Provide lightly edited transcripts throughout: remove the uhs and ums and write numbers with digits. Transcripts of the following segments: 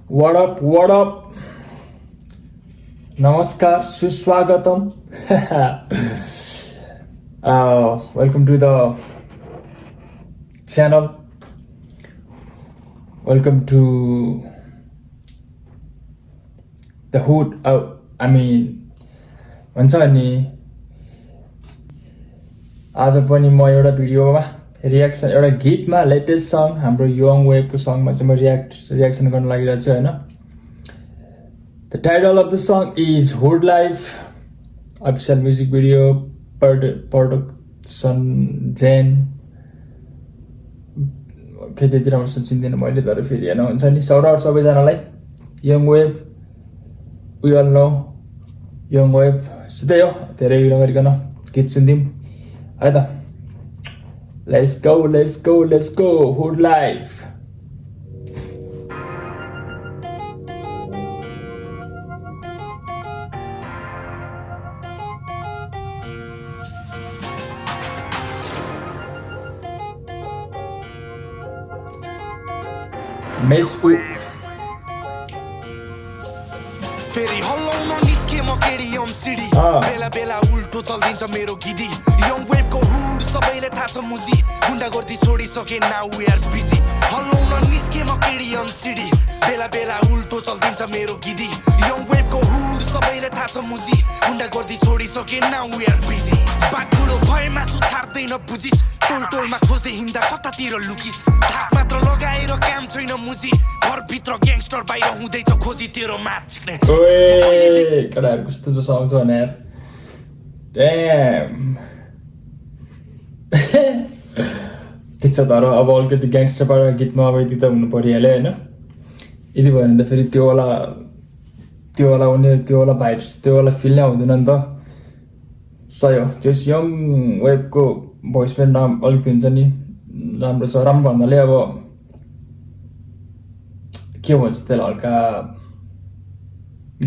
What up? What up? Namaskar, Suswagatam. Welcome to the channel. Welcome to the hood. भन्छ नि आज पनि म एउटा भिडियोमा रियाक्सन एउटा गीतमा लेटेस्ट सङ हाम्रो यङ वेभको सङमा चाहिँ म रियाक्सन गर्न लागिरहेको छु हैन the title of the song is hood life official music video production जेन के त्यति राम्रो सोचिँदैन मैले तर फेरि हैन हुन्छ नि साउट आउट सबैजनालाई young wave we all know young wave सिधै हो धेरै नगरिकन गीत सुन्दिम है त Let's go, Hood Life. Miss U. फेरि हल्लाउ ननिस्के म केडियम सिडी बेला बेला उल्टो चल्दिन्छ मेरो गिदी यङ वेभको हुड सबैले थाहा छ मुजी गुण्डा गर्दी छोडिसके नाउ वी आर बिजी हल्लाउ ननिस्के म केडियम सिडी बेला बेला उल्टो चल्दिन्छ मेरो गिदी यङ वेभको हुड सबैले थाहा छ मुजी गुण्डा गर्दी छोडिसके नाउ वी आर बिजी बाटुलो भए मासु छाड्दैन बुझिस टोलटोलमा खोज्दै हिँड्दा कतातिर लुकिस थाक मात्र लगाएर काम छैन मुजी घरभित्र ग्याङस्टर बाहिर हुँदैछ खोजी तेरो मात चिक्ने ओए केटाहरु कस्तो जो सङ छ भने यार ड्याम ठिक छ तर अब अलिकति ग्याङस्टर पारा गीतमा अब यति त हुनु परिहाल्यो हैन यदि भयो भने त फेरि त्यो वाला भाइब्स त्यो वाला फिल नै हुँदैन नि त सही हो त्यस यङ वेभको भोइस पनि अलिकति हुन्छ नि राम्रो छ राम्रो भन्नाले अब के भन्छ त्यसलाई हल्का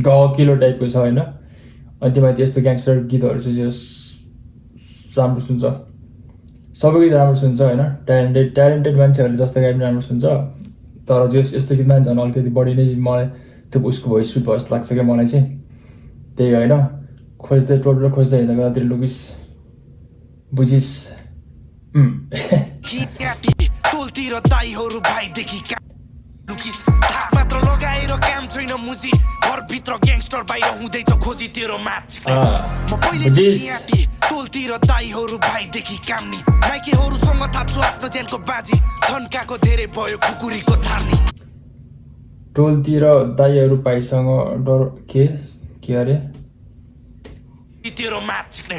गहकिलो टाइपको छ हैन अनि त्यसमाथि यस्तो ग्याङस्टर गीतहरू चाहिँ जस राम्रो सुन्छ सबै गीत राम्रो सुन्छ हैन ट्यालेन्टेड मान्छेहरूले जस्तो गाए पनि राम्रो सुन्छ तर जस यस्तो गीतमा झन् अलिकति बढी नै मलाई त्यो उसको भोइस सुट भयो जस्तो लाग्छ क्या मलाई चाहिँ त्यही होइन खोज्दै टोटल खोज्दै हिँड्दा कतातिर लुकिस बुझिस टोलतिर दाइहरू भाइदेखि लुकिस थाक मात्र लगाएर काम छैन मुजी घरभित्र ग्याङस्टर बाहिर हुँदैछ खोजी तेरो मात म पहिले टोलतिर दाइहरू भाइदेखि कामनी नाइकेहरूसँग थाप्छु आफ्नो ज्यानको बाजी थन्काको धेरै भयो खुकुरीको थार्नी टोलतिर दाइहरू भाइसँग डर के अरे तेरो मात चिक्ने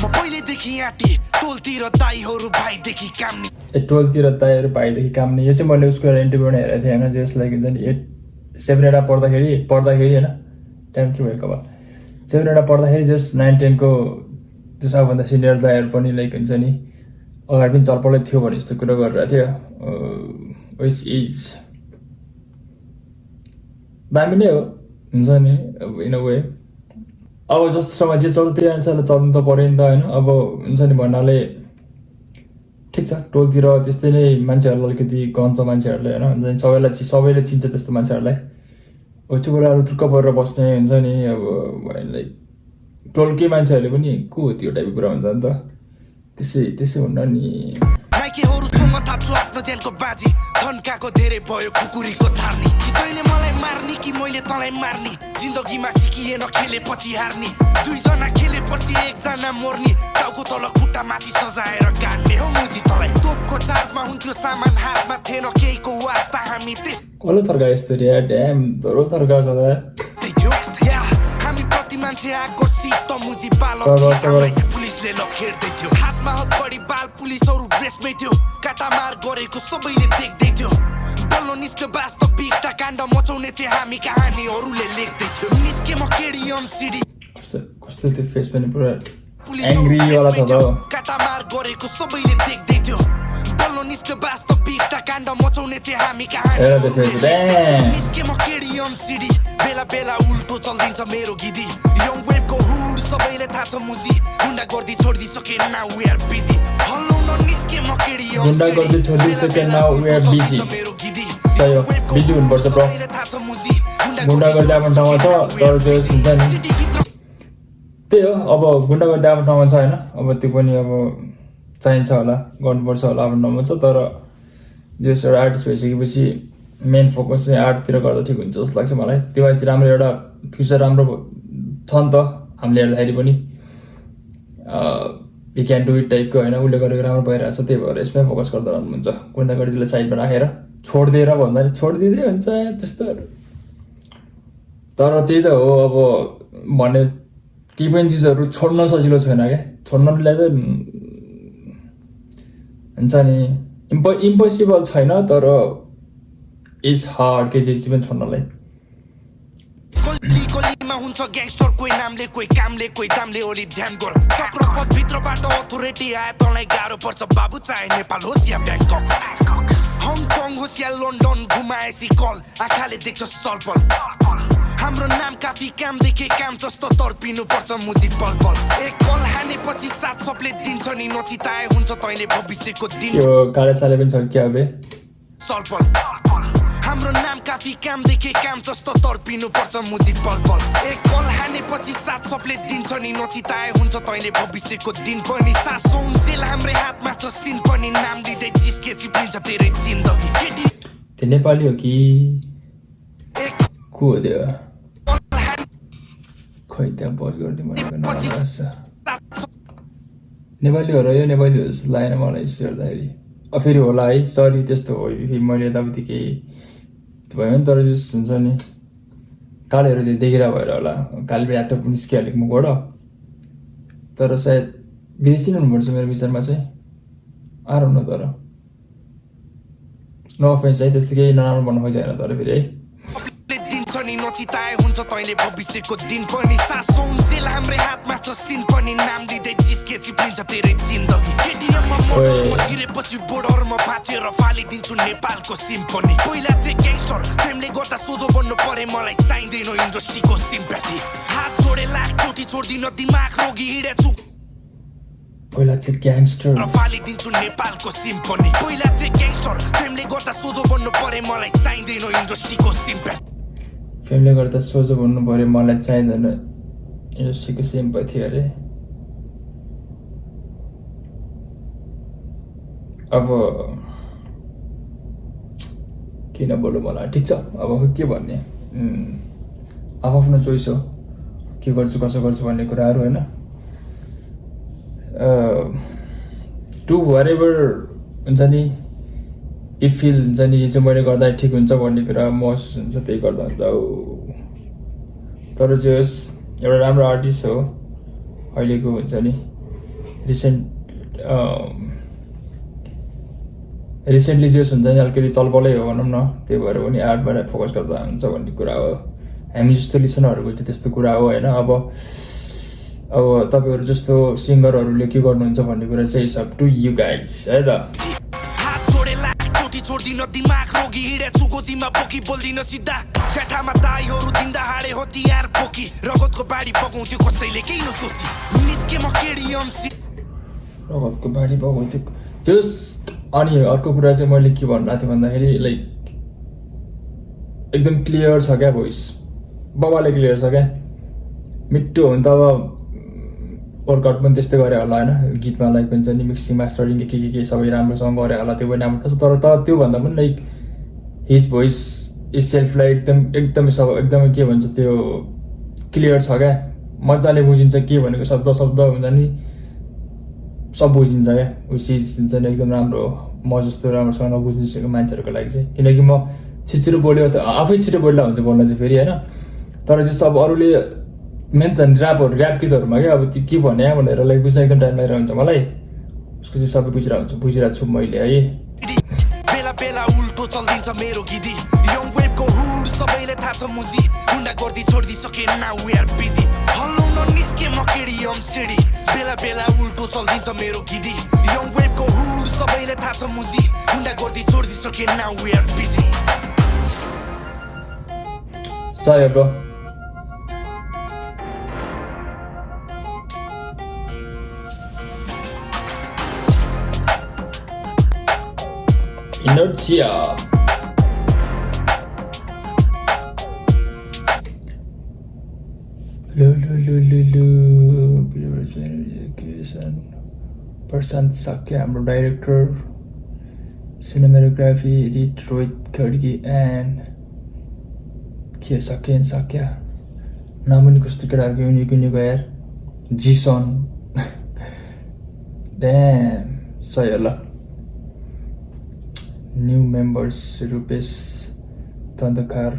म पहिलेदेखि आँटी टोलतिर दाइहरू भाइदेखि कामनी टोलतिर दाइहरू भाइदेखि कामनी यो चाहिँ मैले उसको इन्टरभ्यू हेरेको थिएँ होइन जस लाइक हुन्छ नि 7 एडा पढ्दाखेरि होइन टाइम के भएको अब 7 एडा पढ्दाखेरि जस 9 10 को जस आफूभन्दा सिनियर दाइहरू पनि लाइक हुन्छ नि अगाडि पनि चलपलै थियो भने जस्तो कुरा गरिरहेको थियो विच इज दामी नै हो हुन्छ नि अब इन अ वे अब जस्तोमा जे चल्छ त्यही अनुसारले चल्नु त पऱ्यो नि त होइन अब हुन्छ नि भन्नाले ठिक छ टोलतिर त्यस्तै नै मान्छेहरूलाई अलिकति गन्छ मान्छेहरूले होइन हुन्छ नि सबैले चिन्छ त्यस्तो मान्छेहरूलाई अब त्यो कुराहरू थुक्क परेर बस्ने हुन्छ नि अब लाइक टोलकै मान्छेहरूले पनि को हो त्यो टाइपको कुरा हुन्छ नि त त्यसै हुन्न नि नाइकेहरूसँग थाप्छु आफ्नो ज्यानको बाजी थन्काको धेरै भयो खुकुरीको थार्नी कि तैँले मलाई मार्ने कि मैले तँलाई मार्ने जिन्दगीमा सिकिएन खेलेपछि हार्ने दुईजना खेलेपछि एकजना मर्ने टाउको तल खुट्टा माथि सजाएर गाड्ने हो मुजी तँलाई तोपको चार्जमा हुन्थ्यो सामान हातमा थिएन केहीको वास्ता हामी त्यस कसले थर्का यस्तो रे ड्याम धरो थर्का छ हामी प्रति मान्छे आकर्षित त मुजी बाल पुलिसले लखेड्दै थियो हातमा हतकडी बाल पुलिसहरू ड्रेसमै थियो काटामार गरेको सबैले देख्दै थियो बल्ल निस्क्यो वास्तविकता काण्ड मचाउने चाहिँ हामी कहानीहरूले लेख्दै थियो निस्के म केडियम सिडी कस्तो त्यो फेस पनि पुरा एङ्ग्री वाला छ त काटामार गरेको सबैले देख्दै थियो बल्ल निस्क्यो वास्तविकता काण्ड मचाउने चाहिँ हामी कहानी निस्के म केडियम सिडी बेला बेला उल्टो चल्दिन्छ मेरो गिदी यङ वेभको हुड सबैले थाहा छ मुजी गुण्डा गर्दी छोडिदिसके नाउ वी आर बिजी हल्लो ननिस्के म केडियम गुण्डा गर्दी छोडिदिसके नाउ वी आर बिजी सही हो बिजी हुनुपर्छ ब्रो गुन्डागर्दी आफ्नो ठाउँमा छ तर त्यो हुन्छ नि त्यही हो अब गुन्डागर्दी आफ्नो ठाउँमा छ होइन अब त्यो पनि अब चाहिन्छ होला गर्नुपर्छ होला आफ्नो ठाउँमा छ तर जस एउटा आर्टिस्ट भइसकेपछि मेन फोकस चाहिँ आर्टतिर गर्दा ठिक हुन्छ जस्तो लाग्छ मलाई त्यो माथि राम्रो एउटा फ्युचर राम्रो छ नि त हामीले हेर्दाखेरि पनि यु क्यान डु इट टाइपको होइन उसले गरेको राम्रो भइरहेको छ त्यही भएर यसमै फोकस गर्दा राम्रो हुन्छ गुन्डागर्दीलाई साइडमा राखेर छोडिदिएर भन्दा छोडिदिँदै हुन्छ त्यस्तोहरू तर त्यही त हो अब भन्ने केही पनि चिजहरू छोड्न सजिलो छैन क्या छोड्नलाई त हुन्छ नि इम्पोसिबल छैन तर इट्स हार्ड के चिज पनि छोड्नलाई गलीमा हुन्छ ग्याङ्स्टर कोही नामले कोही कामले कोही दामले ओली ध्यान गर चक्रपथ भित्रबाट अथोरिटी आए तँलाई गाह्रो पर्छ बाबु चाहे नेपाल होस् या ब्याङ्कक हङकङ होस् या लन्डन घुमाएसी कल आँखाले देख्छस् चलपल हाम्रो नाम काफी काम देखे काम जस्तो तर्पिनु पर्छ मुजी पल पल एक कल हानेपछि सात सबले दिन्छ नि नचिताए हुन्छ तैँले भविष्यको दिन यो काले साले पनि छ क्या बे चलपल हाम्रो नाम काफी काम देखे काम जस्तो तर्पिनु पर्छ मुजी पल पल एक कल हानेपछि सात सबले दिन्छ नि नचिताए हुन्छ तैँले भविष्यको दिन पनि सासौँ जेल हाम्रै हातमा छ सिन पनि नाम लिँदै जिस्के चिप्लिन्छ तेरै जिन्दगी त्यो नेपाली हो कि को हो त्यो खै त्यहाँ बज गरिदिउँ नेपाली हो र यो नेपाली हो जस्तो लागेन मलाई यसो हेर्दाखेरि फेरि होला है सरी त्यस्तो हो मैले यताउति केही भयो नि तर जस्तो हुन्छ नि कालेहरू त्यो देखिरहेको भएर होला काले ब्याटो पनि निस्किहालेको मुखबाट तर सायद विदेशी नै हुनुपर्छ मेरो विचारमा चाहिँ आरो न तर नो अफेन्स है त्यस्तो केही नराम्रो भन्नु खोजेन तर फेरि है नि नचिताए हुन्छ तैँले भविष्यको दिन पनि सासौँ जेल हाम्रै हातमा छ सिन पनि नाम लिँदै जिस्के चिप्लिन्छ तेरै जिन्दगी केटिएममा मोडरमा छिरेपछि बोर्डरमा भाँचेर फालिदिन्छु नेपालको सिम पनि पहिला चाहिँ ग्याङ्स्टर फेमले गर्दा सोझो बन्नु परे मलाई चाहिँदैन इन्डस्ट्रीको सिम्प्याथी हात जोडे लाखचोटि छोड्दिन दिमाग रोगी हिँडेछु पहिला चाहिँ ग्याङ्स्टर फालिदिन्छु नेपालको सिम पनि पहिला चाहिँ ग्याङ्स्टर फेमले गर्दा सोझो बन्नु परे मलाई चाहिँदैन इन्डस्ट्रीको सिम्प्याथी फेमले गर्दा सोझो भन्नु पऱ्यो मलाई चाहिँदैन इन्डस्ट्रीको सिम्पथी अरे अब किन बोल्नु मलाई ठिक छ अब के भन्ने आफ्नो चोइस हो के गर्छु कसो गर्छु भन्ने कुराहरू होइन टु वरेभर हुन्छ नि इफ फिल हुन्छ नि यो चाहिँ मैले गर्दा ठिक हुन्छ भन्ने कुरा महसुस हुन्छ त्यही गर्दा हुन्छ तर चाहिँ होस् एउटा राम्रो आर्टिस्ट हो अहिलेको हुन्छ नि रिसेन्टली जे हुन्छ नि अलिकति चलबलै हो भनौँ न त्यही भएर पनि आर्टबाट फोकस गर्दा हुन्छ भन्ने कुरा हो हामी जस्तो लिसनरहरूको चाहिँ त्यस्तो कुरा हो होइन अब तपाईँहरू जस्तो सिङ्गरहरूले के गर्नुहुन्छ भन्ने कुरा चाहिँ it's up to you guys है त छोड्दिन दिमाग रोगी हिँडेछु गोजीमा बोकी बोल्दिन सिधा छेठामा दाईहरू दिँदा हाडे हो तिहार बोकी रगतको बाढी बगाउँथ्यो कसैले केही नसोची निस्के म केडिएम रगतको बाढी बगाउँथ्यो त्यस अनि अर्को कुरा चाहिँ मैले के भन्नु थिएँ भन्दाखेरि लाइक एकदम क्लियर छ क्या भोइस बाबाले क्लियर छ क्या मिठो हो भने त अब वर्कआउट पनि त्यस्तै गरे होला होइन गीतमा लाइक पनि छ नि मिक्सिङ मास्टरिङ के सबै राम्रोसँग गरे होला त्यो पनि राम्रो तर त्योभन्दा पनि लाइक हिज भोइस इज सेल्फलाई एकदमै एकदमै के भन्छ त्यो क्लियर छ क्या मजाले बुझिन्छ के भनेको शब्द हुन्छ नि सब बुझिन्छ क्या उस चिज हुन्छ नि एकदम राम्रो म जस्तो राम्रोसँग नबुझिसकेको मान्छेहरूको लागि चाहिँ किनकि म छिटो बोल्यो त आफै छिटो बोल्दा हुन्छ बोल्न चाहिँ फेरि होइन तर चाहिँ सब अरूले मेन छ ऱ्यापहरू ऱ्याप गीतहरूमा क्या अब त्यो के भने भनेर लाइक बुझ्न एकदम टाइम लागिरहेको हुन्छ मलाई उसको चाहिँ सबै बुझिरहेको छु मैले है बेला बेला उल्टो चल्दिन्छ मेरो गिदी यङ वेभको हुड सबैले थाहा छ मुजी गुन्डा गर्दी छोडिदिसके नाउ वी आर बिजी हल्लो न निस्के म केडिएम सिडी बेला बेला उल्टो चल्दिन्छ मेरो गिदी यङ वेभको हुड सबैले थाहा छ मुजी गुन्डा गर्दी छोडिदिसके नाउ वी आर बिजी सही ब्रो Inertia प्रशान्त साक्य हाम्रो director, cinematography edit Rohit Khadgi and K Shakya नाम पनि कस्तो केटाहरूको युनिक यार जिसन ड्याम सही होला। न्यू मेम्बर्स रूपेश तन्दुकार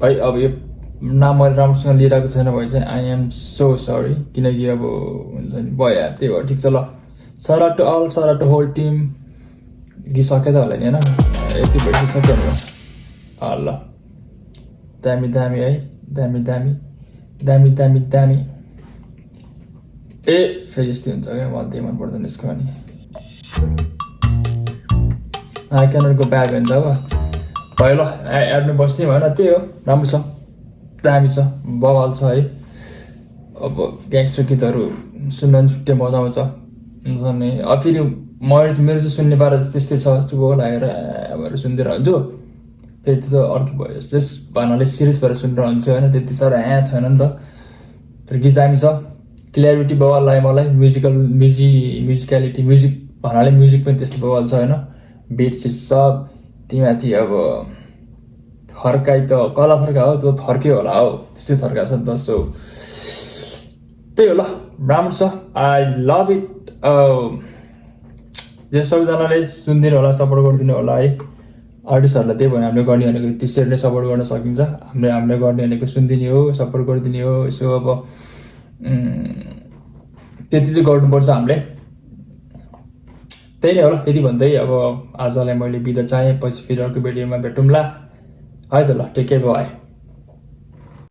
भाइ अब यो नाम मैले राम्रोसँग लिइरहेको छैन भने चाहिँ आई एम सो सरी, किनकि अब हुन्छ नि भयो यार, त्यही भएर ठिक छ ल। सारा टु अल, सारा टु होल टिम गीत सके त होला नि होइन, यति भइसक्यो ल। दामी है, दामी ए फेरि यस्तै हुन्छ क्या, मलाई त्यही मन पर्दैन यसको। अनि आई क्यानट गो ब्याक भन्छ अब भयो ल, एडमै बस्ने भएन, त्यही हो, राम्रो छ, दामी छ, बवाल छ है। अब ग्याङ्स्टर गीतहरू सुन्न पनि छुट्टै मजा आउँछ हुन्छ नि। अब फेरि मेरो चाहिँ सुन्ने बारे त्यस्तै छ, चुबो लागेर भएर सुनिदिइरहन्छु, फेरि त्यो त अर्कै भयो, जस भन्नाले सिरियस भएर सुनिरहन्छु होइन, त्यति साह्रो छैन नि त। तर गीत दामी छ, क्ल्यारिटी बवाल लाग्यो मलाई, म्युजिकलिटी म्युजिक भन्नाले म्युजिक पनि त्यस्तो बवाल छ होइन, बिट सिट सब त्यहीमाथि। अब थर्काइ त कला थर्का हो, त्यो थर्कै होला हो, त्यस्तै थर्का छ नि त। सो त्यही होला, राम्रो छ, आई लभ इट। यो सबैजनाले सुनिदिनु होला, सपोर्ट गरिदिनु होला है। आर्टिस्टहरूलाई त्यही भने हामीले गर्ने भनेको त्यसरी नै सपोर्ट गर्न सकिन्छ, हामीले गर्ने भनेको सुनिदिने हो, सपोर्ट गरिदिने हो। यसो अब त्यति चाहिँ गर्नुपर्छ हामीले, त्यही नै होला। त्यति भन्दै अब आजलाई मैले बिदा चाहेँ, पछि फेरि अर्को भिडियोमा भेटौँला है त ल, टेक केयर, बाइ।